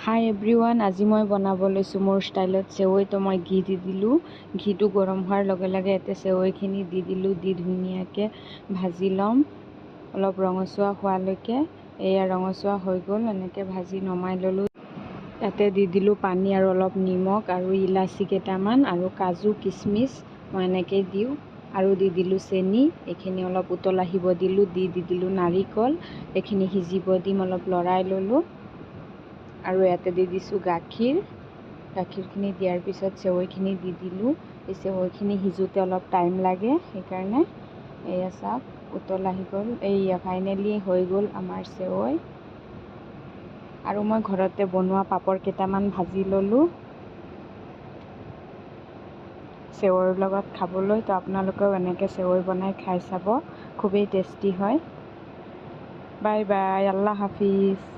হাই everyone, আজি মই বনাব লৈছোঁ মোৰ ষ্টাইলত চেৱৈ। তো মই ঘি দি দিলোঁ। ঘিটো গৰম হোৱাৰ লগে লগে ইয়াতে চেৱৈখিনি দি দিলোঁ। দি ধুনীয়াকৈ ভাজি ল'ম অলপ ৰঙচুৱা হোৱালৈকে। এয়া ৰঙচুৱা হৈ গ'ল, এনেকৈ ভাজি নমাই ল'লোঁ। ইয়াতে দি দিলোঁ পানী আৰু অলপ নিমখ আৰু ইলাচি কেইটামান আৰু কাজু কিচমিচ মই এনেকৈ দিওঁ আৰু দি দিলোঁ চেনি। এইখিনি অলপ উতল আহিব দিলোঁ। দি দি দিলোঁ নাৰিকল। এইখিনি সিজিব দিম, অলপ লৰাই ল'লোঁ আৰু ইয়াতে দি দিছোঁ গাখীৰ। গাখীৰখিনি দিয়াৰ পিছত চেৱৈখিনি দি দিলোঁ। এই চেৱৈখিনি সিজোঁতে অলপ টাইম লাগে, সেইকাৰণে। এয়া চাওক, উতল আহি গ'ল। এইয়া ফাইনেলি হৈ গ'ল আমাৰ চেৱৈ। আৰু মই ঘৰতে বনোৱা পাপৰ কেইটামান ভাজি ল'লোঁ চেৱৈৰ লগত খাবলৈ। তো আপোনালোকেও এনেকৈ চেৱৈ বনাই খাই চাব, খুবেই টেষ্টি হয়। Bye bye, Allah Hafiz.